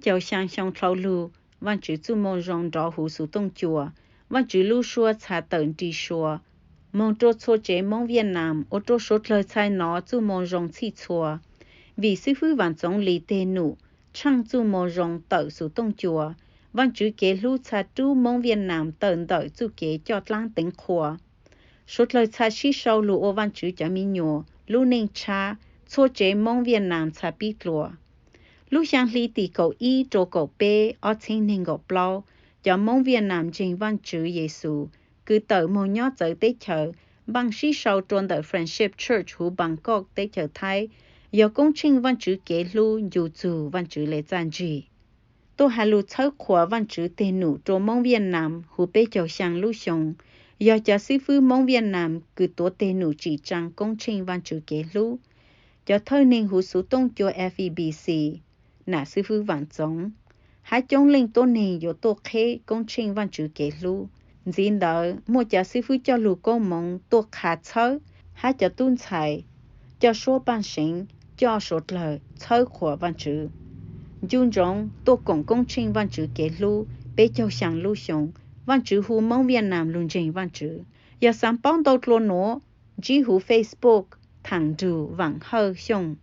caug xyaa xyoo dhau lug, Vaajtswv txuj moo zoo nrov huv xuv tooj cua, Vaajtswv lub suab txha tawm nrig sua moog rua txhua tsev Moob Viaj Nam, ua rua suav dlawg txhaj nov txuj moo zoo txhij txhua. Vim xib fwb Vaam Txoov Lis teg num tshaaj txuj moo zoo tawm xuv tooj cua, Vaajtswv kev hlub txha rub Moob Viaj Nam tawm ntawm txuj kev coj dlaab teev qhua. Suav dlawg txha sib sau lug ua Vaajtswv cov miv nyuas, lub neej tshab, txhua tsev Moob Viaj Nam txha pib dlua. Lub xyaa hli tim kaum ib rua kaum peb ob txheeb neeg nkaum plaub, cov Moob Viaj Nam ntseeg Vaajtswv Yexus kws tawm moog nyob txawv teb chaws npaaj sib sau rua ntawm Friendship Church huv Bangkok teb chaws Thaib, yog koob tsheej Vaajtswv kev hlub ncu txug Vaajtswv le txaj ntsig. Tuaj has lug txhawb qhuas Vaajtswv teg num rua Moob Viaj Nam huv peb caug xyaa lub xyoo, yog cov xib fwb Moob Viaj Nam kws tuav teg num tsim tsaa koob tsheej Vaajtswv kev hlub. Cov thawj neeg huv xuv tooj cua F E B C, nam xib fwb Vaam Txoov, hab coob leej tuab neeg yuav tuaj qheb koob tsheej Vaajtswv kev hlub. Ntxiv ntawd muaj cov xib fwb coj lug koob moov tuaj qha txhawb, hab cov tub ntxhais coj suab paaj seev coj suav dlawg txhawb qhuas Vaajtswv. Ncu ntsoov tuaj koom koob tsheej Vaajtswv kev hlub peb caug xyaa lub xyoo, Vaajtswv hu Moob Viaj Nam lug ntseeg Vaajtswv. Yog xaav paub ntau dlua nuav, ntsib huv Facebook Thaam Nrug Vaam Hawj Xyooj,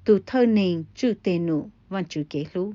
tug thawj neeg tswj teg num Vaajtswv kev hlub.